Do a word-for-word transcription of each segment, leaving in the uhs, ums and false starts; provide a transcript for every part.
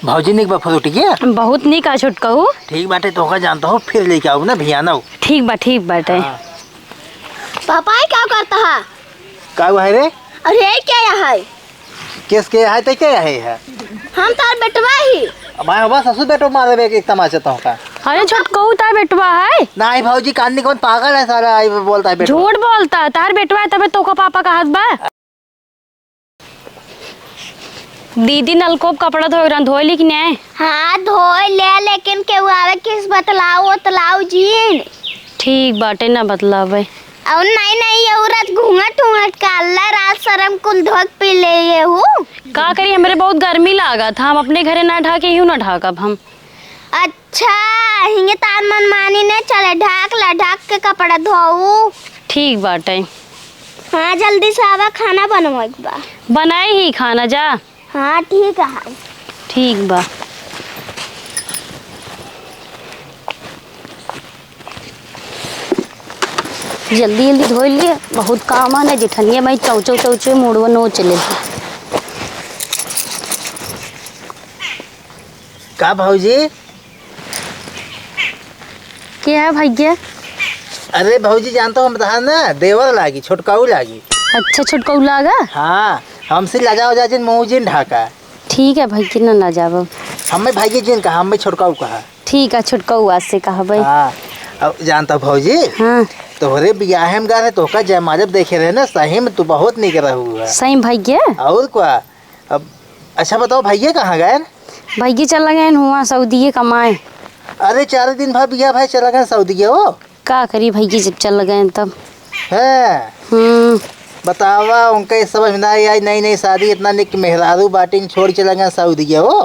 भौजी निक बा फ्रूटी के? बहुत निक आ छोटकऊ। ठीक बाटे, तोहका जानत हौ, फिर लेके आउब ना, भियानउ। ठीक बा, ठीक बाटे। हाँ। पापा, ये का करत हा? का हुआ है रे? अरे, ये का है? केस के है, ते का है, है? हम तार बेटवा ही। अब आए बा ससुर बेटो मारे बे एक तमाचा तोहका। अरे छोटकऊ, तार बेटवा है? नाहीं भौजी, कान निकवन पागल है सारा, आई बोलत है बेटवा। झूठ बोलत, तार बेटवा है तबे तोहका पापा कहत बा। दीदी, नलकोप कपड़ा धोए रहन, धोए ली कि नाहीं? हाँ, धोए ले, लेकिन केहू आवे किस बतलाओ, बतलाओ जीन। ठीक बाटे, ना बतलावे। अउर नाहीं, नाहीं, ये औरत घूंघट, घूंघट काला, रात शरम कुल धोक पी ले ये हूँ। का करी, हमरे बहुत गर्मी लागत, हम अपने घरे ना ढाके, यूँ ना ढाकब हम। अच्छा, हिंगे तार मनमानी ने चले, ढाक ला, ढाक के कपड़ा धोऊ। ठीक बाटे। हाँ, जल्दी से आवा, खाना बनवाए के बा। बनाई ही खाना जा। हाँ, ठीक है। ठीक बा। जल्दी जल्दी धोई लिए, बहुत काम है ना, जेठनिया माई चौचौ चौचौ मुड़वा नोच ले। का भौजी? के है भैया? अरे भौजी, जानत हो हम तहार ना देवर लागी, छोटकाऊ लागी। अच्छा, छोटकाऊ लागा? हाँ, हमसे लजा हो जा जिन, मुँह जिन ढाका। ठीक है भैया, ना लजाब। हमें भैया जिन कहा, हमें छोटकाऊ कहा। ठीक है, छोटकाऊ आज से कहबे। हाँ, अब जानत हो भौजी, हाँ। तोहरे बियाहे में गा रहे, तोहका जयमाल जब देखे रहे ना, सही में तू बहुत निक रहू है। सही में भैया? और का? अब अच्छा बताओ, भैया कहाँ गए? भैया चला गए हुआ सऊदीए कमाए। अरे, चार दिन भा बियाह भए चला गए सऊदीए हो। का करी भैया, जब चला गए तब। हैं? हम्म। बतावा, उनका ये समझ में ना आई, नई नई शादी, इतना निक मेहरारू बाटिन, छोड़ चला गए सऊदीए हो।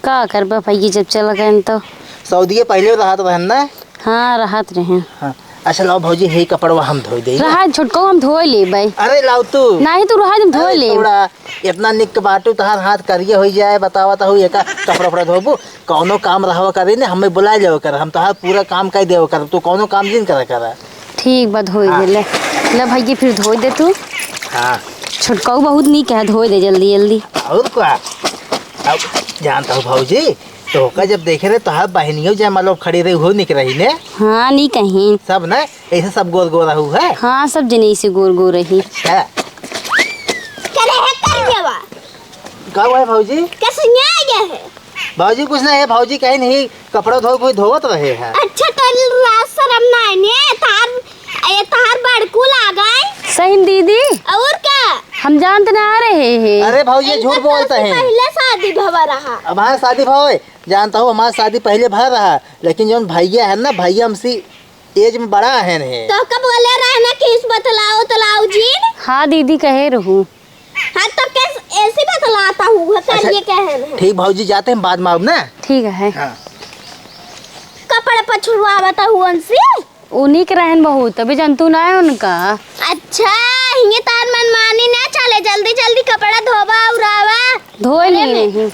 का करबा भैया, जब चला गए तो। सऊदीए पहले रहत रहन ना? हाँ, रहत रहे। हाँ। अच्छा, लाओ भौजी, हे कपड़वा हम धोई देई। रहा छोटको, हम धोई लेबै। अरे, लाओ तू। नाही, तू रहा, हम धोई अरे, लेब। थोड़ा इतना निक बाटू, तहार हाथ करिया होई जाए, बतावा तहू, एका कपड़ा उपड़ा धोबू, कौनो काम रहवा करे ने, हमें बुलाए लेवा कर, हम तहार पूरा काम कर देवा कर, तू कौनो काम जिन करा कर। ठीक बा, धोई हाँ। दे ले। ले भैया, फिर धोई दे तू। हाँ। छोटकाऊ बहुत निक है, धोई दे जल्दी जल्दी। और का? अब जानत हो भौजी, तोहका जब देखे रहे, तोहार बहनियो जयमाल खड़ी रही, हो निक रही ने। हाँ, निक रही। सब ना, ऐसे सब गोर गोर रहू है। हाँ, सब जने ऐसे गोर गोर रही। अच्छा। करे है कर देवा। का हुआ है भौजी? कैसे न्याय गया है? भौजी कुछ ना है, भौजी कहीं नहीं, कपड़ा धो कोई धोवत रहे है। अच्छा, तो लाज शरम ना है ने, तार, ये तार बड़कू लागाई। सही में दीदी। और का? हम जानत ना रहे हैं। अरे भौजी, ये झूठ इनका बोलता तो है। पहले शादी भवा रहा। अब हमार शादी भवा है, जानत हो, हमार शादी पहले भवा रहा, लेकिन जौन भैया है ना, भैया हमसे एज में बड़ा है ने। तो कब बोले रहे ना कि इस बतलाओ, तलाओ जीन? हाँ दीदी, कहे रहू। हाँ, तो कैस-, ऐसी बतलाता हूँ, अच्छा, करिए कहे रहे। ठीक भौजी, जाते हैं, बाद में आउब ना। ठीक है। हाँ। कपड़ा पछुड़वावता हूँ उनसे। उन्हीं के रहन बहुत, अभी जंतु ना है उनका। अच्छा, हिंगे तार मनमानी ना चले, जल्दी जल्दी कपड़ा धोवा उरावा। धोए अरे नहीं, नहीं।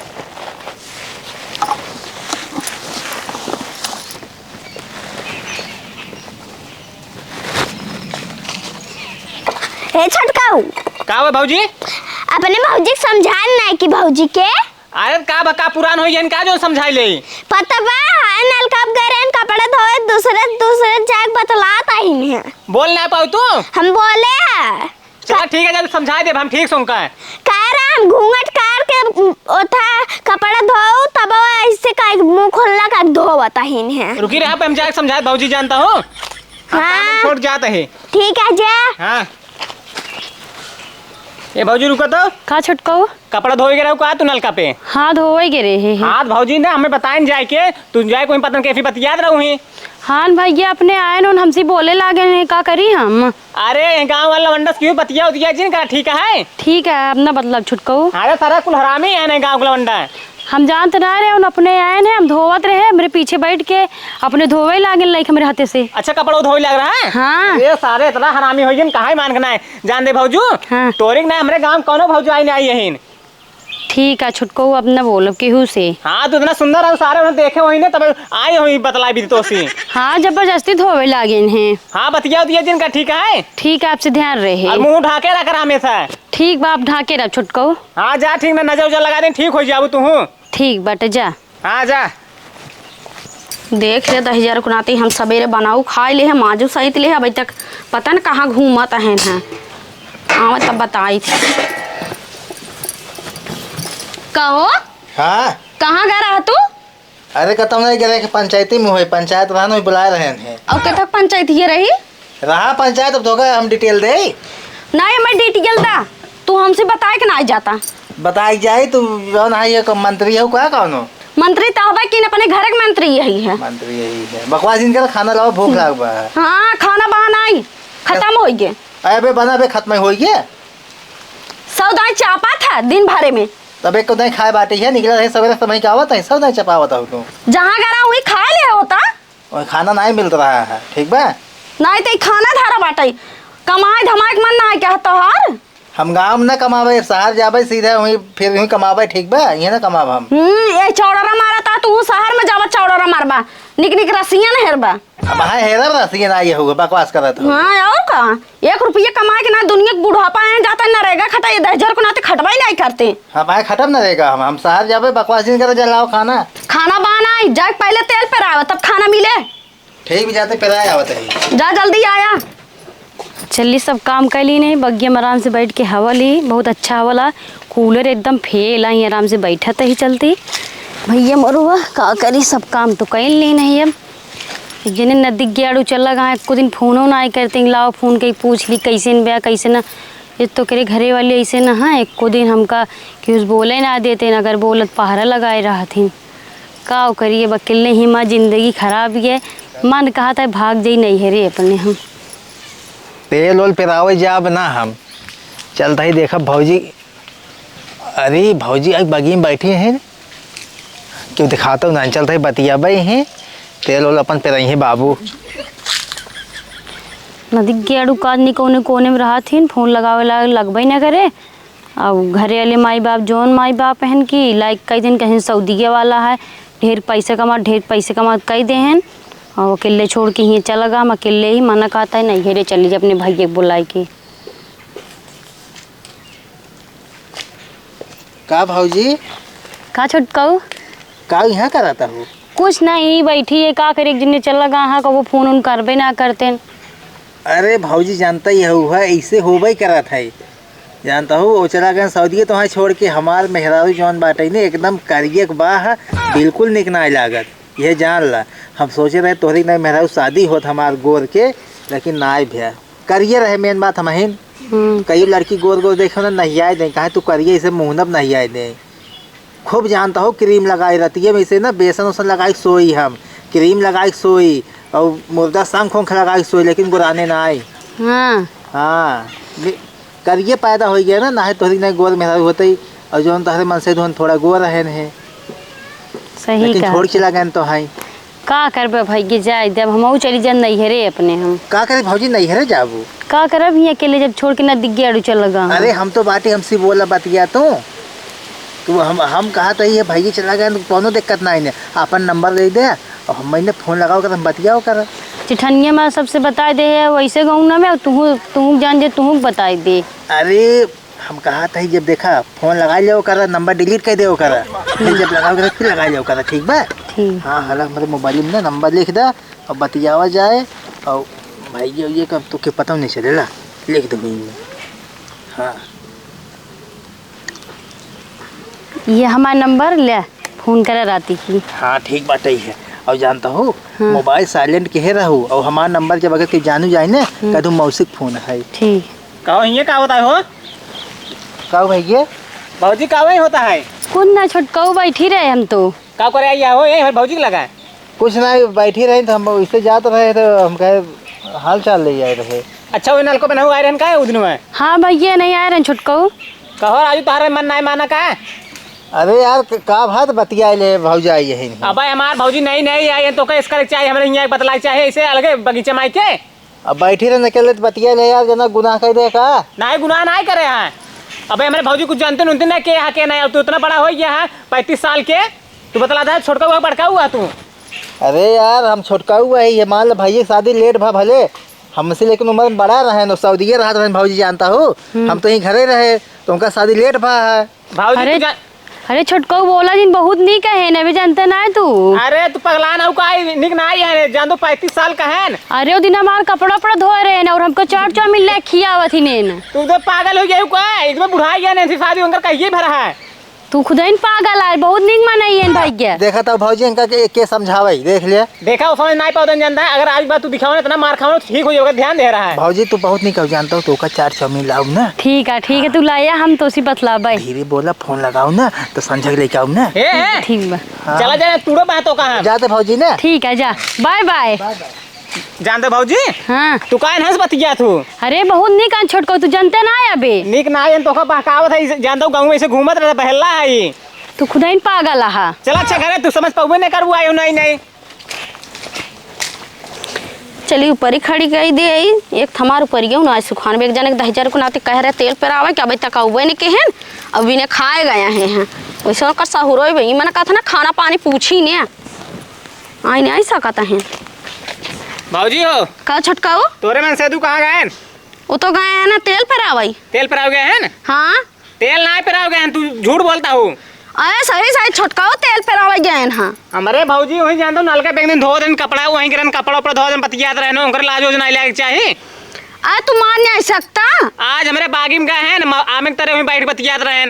ए छोटकाऊ। का हुआ भौजी? अपने भौजी के समझान ना कि भौजी के। अरे का बा, का पुरान होई गइन का जौन समझाई ले? पता बा, हाय नलका पे गए रहन कपड़ा धोए, दूसरे, दूसरे जाके बतलात आइन है। बोल ना पाऊ तू? हम बोले है। चला ठीक है, जब समझाई देब हम ठीक से उनका। कह रहा हम घूंघट काढ़ के ओथा कपड़ा धोऊ, तब वो ऐसे का मुंह खोलना का धोवत आइन है। रुकी रहा, हम जाके समझाए, भौजी जानता हूँ। हाँ। छोड़ जाता है। ठीक है, जा। हाँ। ए भौजी, रुको तो। का छोटकऊ? कपड़ा धोए के रहू का तू नलका पे? हाँ, धोए के रहे हैं। हाँ, तो भौजी ने हमें बताए न जाए के, तू जाए कोई पता न कैसी बतियात रहू ही। हाँ न भैया, अपने आए न हमसे बोले लागे हैं, का करी हम? अरे, गाँव वाला लवंडा से क्यों बतिया उतिया जिन करा, ठीक है? ठीक है, अपना मतलब छोटकऊ। अरे, सारा कुल हरामी है ना गाँव का लवंडा। हम जानत ना रहे, उन अपने आए हैं, हम धोवत रहे, हमरे पीछे बैठ के अपने धोवे लागेन लाइक हमरे हाथे से। अच्छा, कपड़ा धोवे लाग रहा है? हाँ। ये सारे इतना हरामी हो गए, कहाँ ही मान के ना है। जान दे भौजू, हाँ। तोरे के ना हमरे गाँव कौनो भौजाई ना आई यहीं। ठीक है, छुटको अब न बोलब केहू से। हाँ, तू इतना सुंदर है, सारे उन्हें देखे वहीं ने, तब आए हुई बतलाई भी तो सी। हाँ, जबरदस्ती धोवे लागेन हैं। हाँ, बतिया उतिया जिनका, ठीक है? ठीक है, आपसे ध्यान रहे। और मुंह ढाके रख रहा हमेशा। ठीक बा, आप ढाके रख छुटको। हाँ, जा, ठीक ना, नजर उजर लगा दे, ठीक हो जाबू तू। ठीक बाटे, जा। हाँ, जा। देख रे दहिजर को नाती, हम सबेरे बनाऊ खाए ले है, माजू सहित ले है, अभी तक पता न कहाँ घूमत अहन है। आवे तब बताई थी। कहो? हाँ? कहाँ गए रहा तू? अरे, कतौ नहीं गए रहे, पंचायती में होई, पंचायत रहा ना, वही बुलाए रहे हैं। और कतक पंचायत ये रही? रहा पंचायत, अब धोखा हम detail दे। नहीं, मैं detail दा, तू हमसे बताए के ना जाता। बताए के जाई, तू जौन है, ये क-, मंत्री हो का कौनो? मंत्री तो हवे कि न, अपने घर के मंत्री यही है। मंत्री यही है, बकवास जिन कर, खाना लाओ, भूख लाग बा। हाँ, खाना बहाना आई, खत्म हो गए। अबे बना बे, खत्म हो गए। सौदा चापा था दिन भरे में। तब एक तो नहीं खाए बाटे है, निकला रहे सवेरे समय का आवत है, सौदा चपावत हो तू। जहाँ गरा हुई खाए ले होता। और खाना नहीं मिलत रहा है, ठीक बा? नहीं तो ई खाना धारा बाटे, कमाए धमाए के मन ना है क्या तोहार? हम गाँव में ना कमावे, शहर जाबे सीधे वहीं, फिर वहीं कमावे, ठीक बा? इहे ना कमाब हम। हम्म, ये चौड़रा मारा था, तू शहर में जावा चौड़रा मारबा, निक निक रसियन हेरबा। अब हाँ, हेरब रसियन आई हो, बकवास करत हो। हाँ, और का? एक रुपया कमाए के ना, दुनिया के बुढ़ापा आए जाता, नरेगा खटा, ये दहिजर को नाते खटबा ही नहीं करते। हाँ भाई, खटब नरेगा हम, हम शहर जाबे, बकवास जिन करे, जा लाओ खाना। खाना बहाना आई, जाए पहले तेल पेरावा, तब खाना मिले। ठीक भी जाते, पेराए आवत है। जा जल्दी आया। चली, सब काम कर ली नहीं, बगिया में आराम से बैठ के हवा ली, बहुत अच्छा हवा ला। कूलर एकदम फेल आई, आराम से बैठत ही चलती। भैया मरुआ का करी, सब काम तो कर ली नहीं। अब एक जने नदी के आड़ू चला गया, एको दिन फोनो ना आई करते, लाओ फोन कई पूछ ली कैसे न बा, कैसे ना। ये तो करे घरे वाले ऐसे ना है, एको दिन हमका कुछ बोले ना देते, अगर बोलत पहरा लगाए रहथिन। का करिए, अब अकेले ही माँ जिंदगी खराब ही है। मन कहा था भाग जाई नैहरे अपने हम। तेल ओल पेरावे जाब ना हम। चलता ही देखब भौजी। अरे भौजी, आज बगी में बैठी हैं। क्यों दिखाता हूँ ना, चलता ही बतियाबे हैं। तेल ओल अपन पेराई हैं बाबू। नदी के आड़ू काज नहीं कोने कोने में रहा थीन, फोन लगावे ला लगबे ना करे। अब घरे वाले माई बाप, जौन माई बाप हन कि लाइक कई दिन कहीं सऊदिया वाला है, ढेर पैसे कमा, ढेर पैसे कमा कई दे हन, और अकेले छोड़ के हियाँ चला गा। हम अकेले ही मना कहता है, नैहरे चली जा अपने भैया के बुलाई के। का भौजी? का छोटकाऊ? का यहाँ करता हो? कुछ नहीं, बैठी है, का करे, एक जने चला गा, हाँ, कबो फोन उन करबे ना करते। अरे भौजी, जानता ही हऊ है, ऐसे होबे करत है। जानता हूँ, वो चला गए सऊदिया तोहार छोड़ के। हमार मेहरारू जौन बाटे ने, एकदम करिया के बाह, बिल्कुल निक नाई लागत। यह जान ला, हम सोचे रहे तोहरी नई मेहरारू शादी होत हमार गोर के, लेकिन नाई भ्या। करिया रहे मेन बात हमहिन। हम्म। कई लड़की गोर गोर देखे ना, नहियाए दे, कहे तू करिया, इसे मुँह नब नहियाए दे। खूब जानता हो, क्रीम लगाई रतिये में से ना, बेसन उसन लगाई सोई हम, क्रीम लगाई सोई, और मुर्दा शंख उंख लगाई सोई, लेकिन गुराने ना आई। हाँ। हाँ, ले-, करिए पैदा हो गया ना, ना है तोहरी ना गोर मेहरारू होते ही, और जौन तोहरे मन से धोन थोड़ा गोर रहन है। सही लेकिन कहा। छोड़ के लगन तो है। का करबे भाई, के जाए दे, अब हमहू चली जाब नैहरे अपने हम। का करे भौजी, नैहरे जाबू? का करब हियाँ अकेले, जब छोड़ के नदी के आड़ू चल लगा हम। अरे हम तो बाटी, हमसे बोला बतिया तू। तू हम, हम कहा तो ये भाई चला गया, तो कौनो दिक्कत ना है, अपन नंबर दे दे, और हम मैंने फोन लगाओ कर, हम बतियाओ कर। चिठनिया में सबसे बताए दे है, वैसे गाँव ना में, तू, तू जान जे, तू बताए दे। अरे हम कहा था, जब देखा फोन लगा लिया करा, नंबर डिलीट कर दे करा, फिर जब लगाओ करा, फिर लगा लिया करा, ठीक बा? ठीक। हाँ, हाला हमारे मोबाइल में ना नंबर लिख दा, अब बतियावा जाए, और भाई ये, ये कब तो के पता नहीं चलेला, लिख दो में। हाँ। ये हमार नंबर ले, फोन करे राती की। हाँ, ठीक बाटे है। और जानता हो, हाँ। मोबाइल साइलेंट के रहू, और हमार नंबर जब अगर कोई जानू जाए ना, हम्म। कह दू मौसी के फोन है। ठीक। का हो, हियाँ का होता है हो? का हो भैया? भौजी, का वही होता है? कुछ ना, छोटकाऊ बैठी रहे हम तो। का करे आई हो, यही हमारे भौजी के लगा है। कुछ ना, बैठी रही तो हम इससे जात रहे तो हम कहे हाल चाल ले आए रहे। अच्छा, वो नलको पे नहीं आए रहन का है उस दिन में? हाँ भैया, नहीं आए रहन छोटकाऊ। कहो राजू, तुम्हारा मन नहीं माना का है? अरे यार, क-, का बात बतिया ले भौजाई यही नहीं। अबे हमार भौजी नहीं, नहीं आई है, तो का इसका चाहिए, हमारे यहाँ बतलाई चाहिए, इसे अलगे बगीचे में आके। अब बैठी रहे अकेले तो बतिया ले यार, जना गुनाह कर दे का? नहीं, गुनाह नहीं करे हैं। अबे हमारे भौजी कुछ जानते उनते ना के यहाँ के नहीं, अब तू इतना बड़ा हो गया है, पैंतीस साल के, तू बतला दे, छोटका हुआ बड़का हुआ तू? अरे यार, हम छोटका हुआ है, ये मान लो भाई, शादी लेट भा भले, हमसे लेकिन उम्र में बड़ा रहे, नौ सऊदिये रहत रहे भौजी, जानता हो, हम्म। हम तो यहीं घरे रहे, तो उनका शादी लेट भा है। भौजी अरे, तू जा- अरे छोटकऊ, बोला जिन, बहुत नीक है, अबे जानते ना है तू। अरे तू पगला ना हो का, नीक ना आई है, जान दो पैंतीस साल का है न। अरे वो दिन हमार कपड़ा उपड़ा धोए रहे न और हमको चाट चाउमीन ले खियावत ही ने न। तू तो पागल हो गया हो का, एकदम बुढ़ा गया ने, शादी उनकर कहिए भरा है। तू खुद ही पागल है, बहुत नीक मनई है भाई के। देखा तो भौजी इनका के, के समझावे, देख ले। देखा, वो समझ नाहीं पावत है, जानता है, अगर आज बात तू दिखावा ना, इतना मार खावा ना, तो ठीक हो जाएगा, ध्यान दे रहा है। भौजी, तू बहुत नीक जानता हो, तो ओका चाट चाउमीन लाओ ना। ठीक है, ठीक है, हाँ। तू लाया, हम तो उसी बतलाबे। धीरे बोला, फोन लगाओ ना, तो संझा के लेके आओ ना। ए, ए, ठीक बा। हाँ। चला जाए, तूड़ो बात हो कहाँ। जाते भौजी ना। ठीक है, जा, बाय बाय। बाय बाय। जानते भौजी? हाँ। तू काहे हंस बतिया तू? अरे, बहुत नीक है छोटको, तू जानते ना है अबे। नीक ना है, तो का बहकावत है, इसे जानते हो, गाँव में इसे घूमत रहता, बहला है ये। तू खुद ही पागल आहा। चला अच्छा घरे, तू समझ पाउबे नहीं करबू, आयो नहीं, नहीं। चली ऊपरी खड़ी कई दे आई, एक थमार ऊपरी गयो ना सुखान में, एक जने के दहिजर को नाते कह रहे तेल पेरावे, कि अबे तक अउबे नहीं केहन, अब इन्हें खाए गए हैं, हैं। वैसे ओकर सहुरो ही भाई, मैंने कहा था ना खाना पानी पूछी ने, आई नहीं आई सकत हैं। भौजी हो। का छोटका हो? तोरे मन सेदू कहाँ गए? वो तो गए हैं ना तेल पेरावे। तेल पेरावे गए हैं ना? हाँ। तेल ना पेरावे गए हैं, तू झूठ बोलता हो। अरे सही सही छोटका हो, तेल पेरावे गए हैं, हाँ। हमरे भौजी वहीं जानता हूँ, नलका पे एक दिन धो देन कपड़ा, वहीं के रहन कपड़ा उपड़ा धो देन, बतियात रहन, उनकर लाज उज नहीं लागे के चाही। अरे तू मान नहीं सकता। आज हमरे बागी में गए हैं, म-, आमे के तरह वहीं बैठ बतियात रहन।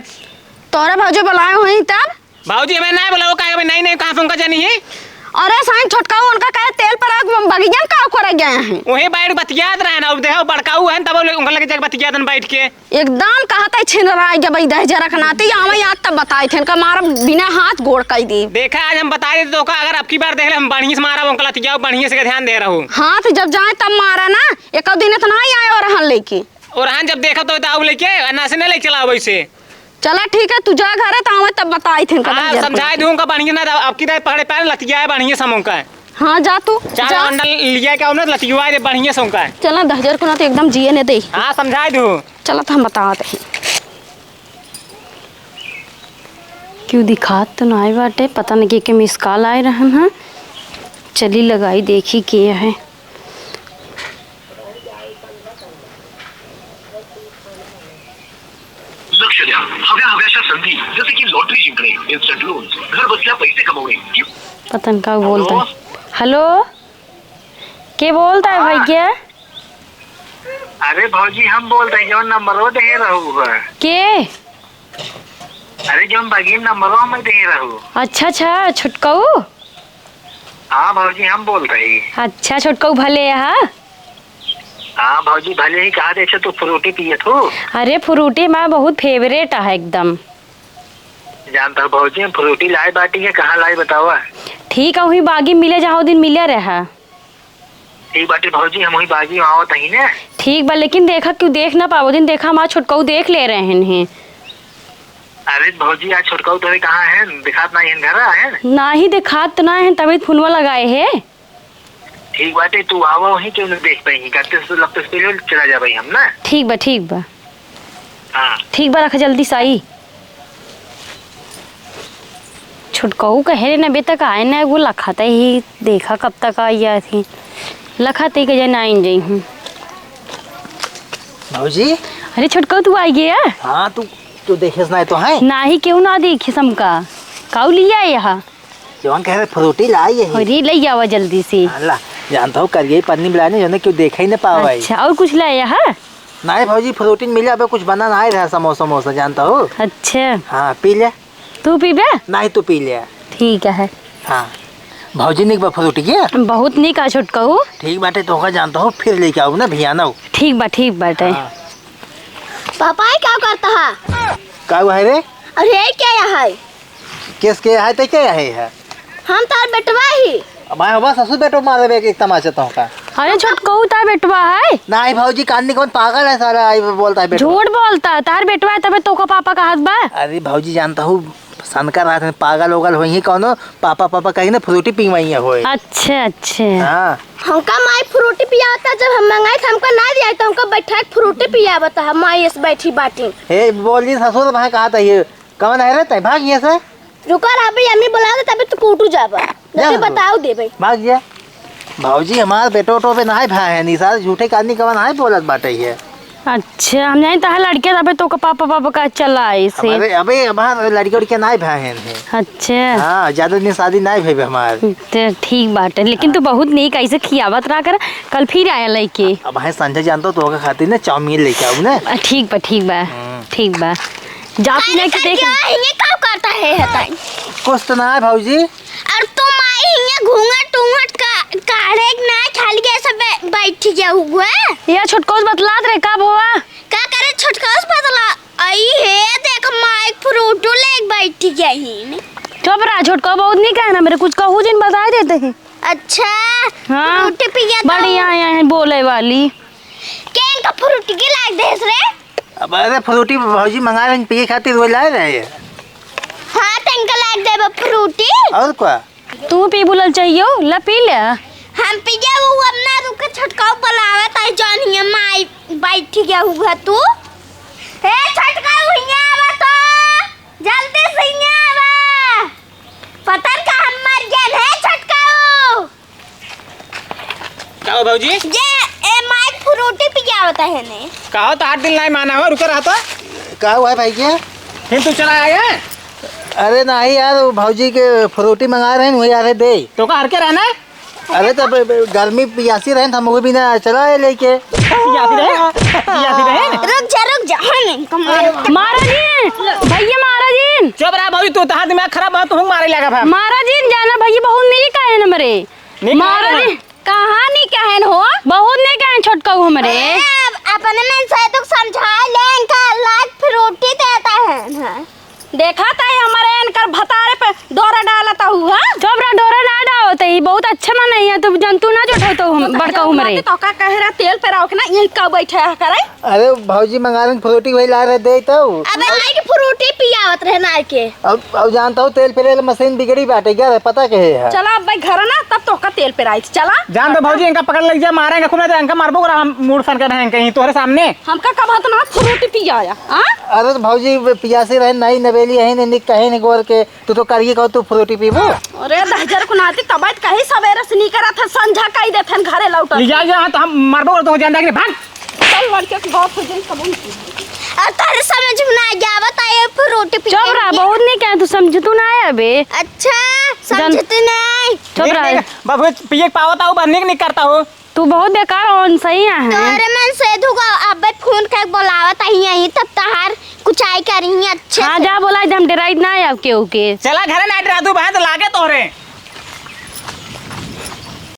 तोरा भौजी बुलाए हुई तब? भौजी हमें नहीं बुलाओ, काहे भाई नहीं, नहीं, कहाँ से उनका जानी है? अरे साईं छोटका उनका कहे तेल पेरावे बगिया में का करे गए हैं? वहीं बैठ बतियात रहन, अब देखो बड़काऊ है तब लोग उनका लगे जाके बतियात रहन बैठ के। एकदम कहत है छिनराई जब ई दहिजर रखनाती, आवे याद तब बताई थे, इनका मारा बिना हाथ गोड़ कई दी। देखा, आज हम बताई देते तो का, अगर अब की बार देख ले, हम बढ़िया से मारा, उनका लतियाओ, बढ़िया से ध्यान दे रहू। हाथ जब जाए तब मारा ना, एक दिन इतना ही आए और हन लेके। और हन जब देखा तो दाऊ लेके, ना से नहीं लेके चला वैसे। चला ठीक है, तू जा घरे तो आवे तब बताई थे, इनका हाँ, दहिजर को समझाई लेके। दूँ उनका बढ़िया ना, अब की दाई पकड़े पैर लतियाए बढ़िया से हम उनका। हाँ, जा तू, चार जा। बंडल लिया क्या उन्हें लतियाए दे बढ़िया से उनका। चला, दहिजर को ना तो एकदम जिए ने दे। हाँ, समझाई दूँ। चला, तो हम बतावत ही। क्यों दिखात तो नाई बाटे, पता नहीं के, के मिस कॉल आए रहन ह। चली लगाई देखी के है। लक्ष द्या हव्या हव्याशा संधी, जसे की लॉटरी जिंकणे, इन्स्टंट लोन्स, घर बसल्या पैसे कमवणे कि- पता नहीं का बोलता है। हेलो? हेलो, के बोलता है हाँ। भैया? अरे भौजी, हम बोलत ही, जौन नंबरवा देहे रहू है। के? अरे, जौन बगिन नंबरवा हम देहे रहू। अच्छा, अच्छा, छुटकऊ? हाँ भौजी, हम बोलत ही। अच्छा, छुटकऊ भले है? हाँ भौजी, भले ही। कहा देखे तू फ्रूटी पियत हो? अरे, फ्रूटी हमारा बहुत फेवरेट है एकदम। जानता हो भौजी, हम फ्रूटी लाए बाटी है, कहाँ लाए बतावा? ठीक है, वही बागी मिले, जहाँ वो दिन मिले रहा। ठीक बाटे भौजी, हम वही बागी में आवत हई ने। ठीक बा, लेकिन देखा, क्यों देख ना पावो दिन, देखा, हमार छोटकऊ देख ले रहे हैं। अरे भौजी, आज छोटकऊ तोरे कहाँ है? दिखात ना है, घर है? नाही दिखात ना है, तभी फोनवा लगाए है। ठीक बाटे, तू आवा वहीं, क्यों नहीं देख पाई, गत्ते से लगते से पहले चला जा भाई हम ना। ठीक बा, ठीक बा। हाँ। ठीक बा, रख जल्दी से आई। छुटकऊ कहे रे नबे तक आए ना, वो लखाते ही देखा कब तक आई जात ही। लखाते के जाए ना आइन जाई हूँ। भौजी। अरे छुटकऊ तू आई गया? हाँ, तू, तू देखेस ना तो है? नाही, क्यों ना देखेस हमका? काऊ लिया यहाँ? जवन कहे रहे फ्रूटी लाई यही। अरे, ले आवा जल्दी से। हाँ, ला, जानता हूँ, करिए पन्नी में लाने, जौने क्यों देखा ही ना पावा है। अच्छा, और कुछ लाया है? नहीं भौजी, फ्रूटी मिले, अबे कुछ बना ना रहा, समोसा, समोसा, जानता हूँ। अच्छा। हाँ, पी ले। तू पीबे? नहीं, तू पी ले। ठीक है। हाँ। भौजी निक बा फ्रूटी के? बहुत निक आ छोटकऊ। ठीक बाटे, तोहका जानता हूँ, फिर लेके आऊ ना, भियाना हो। ठीक बा, ठीक बाटे। हाँ। पापा, ये क्या करता है? का हुआ है रे? अरे, ये क्या है? केस के है ते के है है? हम तार बेटवा ही। अब आए होबा ससुर बेटो मारे बे एक तमाचा तो का। अरे छोटकऊ तार बेटवा है? नाही भौजी, कान निकवन पागल है सारा, आई बोलता है बेटवा। झूठ बोलता है, तार बेटवा है तबे तोका पापा कहत बा। अरे भौजी जानता हूँ, सनका रात में पागल ओगल होई है कौनो, पापा पापा कही ना फ्रूटी पीवाई है होए। अच्छा अच्छा। हाँ। हमका माई फ्रूटी पियावता, जब हम मंगाई त हमका ना दिया, तो हमका बैठा के फ्रूटी पियावता है, माई ऐसे बैठी बाटी। हे बोली ससुर भाई कहा था ये, कवन है रे तै? भाग यहाँ से। रुका रहा भाई, अम्मी बुला दे, तबे तू कूटू जाबा। जा तबे रे। बताओ दे भाई। भाग जा। भौजी हमार बेटो ओटो पे नाय भाई है, निसार झूठे के आदमी कवन है बोलत बाटे ये। अच्छा, हम जानी तहार लड़के तबे तो का पापा पापा का चला ऐसे। अबे, अबे, हमार लड़के उड़के नाई भाई हैं। अच्छा। हाँ, ज्यादा दिन शादी नाई भाई हमार। तो ठीक बाटे, लेकिन तू बहुत नीक ऐसे खियावत रहा कर, कल फिर आया लइके। अब है संजय जानतो तो ओकर खातिर ना चाउमीन लेके आऊ ना। आ, ठीक बा, ठीक बा, हम्म। ठीक बा। जा पी अरे नहीं के देख। करके ये का करता है, हटाई। कुछ तो ना है भौजी। और तुम आई हियाँ घूंघट उंघट का, काढ़े के ना खाली ऐसे बै-, बैठ गया हुआ। ये छोटको से बतलात रहे का बोआ? का करे छोटको से बतला? आई हे देख माइक फ्रूटो ले बैठ गया ही। चुप रहा छोटको, बहुत नहीं कहना मेरे, कुछ कहू जिन बता देते हैं। अच्छा। हाँ। फ्रूटी पिया तो। बढ़िया आया है बोले वाली। के इनका फ्रूटी के लाग देस रे? अब अरे फ्रूटी भौजी मंगा रहे पिए खातिर वो लाए रहे। हाँ, तनका लाग देबा फ्रूटी। और का? तू पी बुलल चाहियो, ला पी ले। हम पी जाबो, उ अपना रुक के छोटकाऊ बुलावत है, जौन हियाँ माई बैठ गया हुआ तू। ए छोटकाऊ, हियाँ आवा तो, जल्दी से हियाँ आवा। पता न का हम मर गए हैं छोटकाऊ। का हो भौजी? ये, ए, माइक फ्रूटी पियावत है ने। का हो, तो आठ दिन नाई माना हो, रुके रहा तो। का हुआ है भाई के? फिर तू चला आया? अरे नहीं यार, वो भौजी के फ्रूटी मंगा रहे हैं, वही आ रहे दे। तो का हर के रहना है? अरे तो ब-, ब-, गर्मी पियासी रहे, हम वो भी ना चला आए लेके। पियासी रहे? पियासी रहे? रुक जा, रुक जा, हाँ, नहीं, कमाल। मारा जी, भैया मारा जी। चुप रहा भौजी, तू तहार दिमाग खराब है, तू हम मारे लगा भा। मारा जी, जाना भैया बहुत नीक है हमरे। नीक मारा है। जी। कहाँ नीक है हो? बहुत नीक है छोटकाऊ हमरे। ए, अब अपने मन से तो समझा ले, इनका लाइक फ्रूटी देता है ना। देखा त हमरे इनकर भतारे पे डोरा डालत हऊ, हाँ? चुप रहा, डोरा ना डालत ही, बहुत अच्छा मन है, तू जंतु ना जोठो तो हम, बड़का उमरे। तो का कहे रहा, तेल पे रख ना, यही का बैठे है करे? अरे भौजी मंगा रहे फ्रूटी, वही ला रहे दे तो। अबे लाइट फ्रूटी पियावत रहे ना के। अब, अब जानता हूँ तेल पेरे वाला मशीन बिगड़ी बाटे, क्या रहे, पता के है? चला अब भाई घर ना, तब तो का तेल पेराई, चला। जान दो भौजी, इनका पकड़ ले जा, मारेंगे खूब, नहीं तो इनका मारबो करा हम मूड़ सन के रहेंगे कहीं तोहरे सामने। हमका कब हाथ ना फ्रूटी पियाया, हाँ? अरे तो भौजी, पियासी रहे, नई नवेली है, निक कहे निक गोर के, तू तो करिए कहो, तू फ्रूटी पीबू? अरे दहजर कुनाती तबैत कहीं सवेरे से नहीं करा था, संझा कही देथन घरे लौटत। लिया जा, हाँ, तो हम मारबो, तो जान दे, भाग। चल, लड़के के बात हो जाई, कबूल की। और तोहरे समझ में ना जावत आए, फ्रूटी पी चुप रहा, बहुत नहीं कहे, तू समझ तू ना आया बे। अच्छा, समझ तू नहीं। चुप रहा। देख, देख, बाबू, पिए के पावत आऊ, बा निक निक करता हो। तू बहुत बेकार हो, सही है। तोहरे मन से धुका, अबे फोन करके बोलावत आई, यहीं तब तहार कुछ आई करी अच्छे हाँ, से। जा बोला, हम डराइत ना है अब केहू के। चला घरे ना डरा, तू बहन तो लागे तोहरे।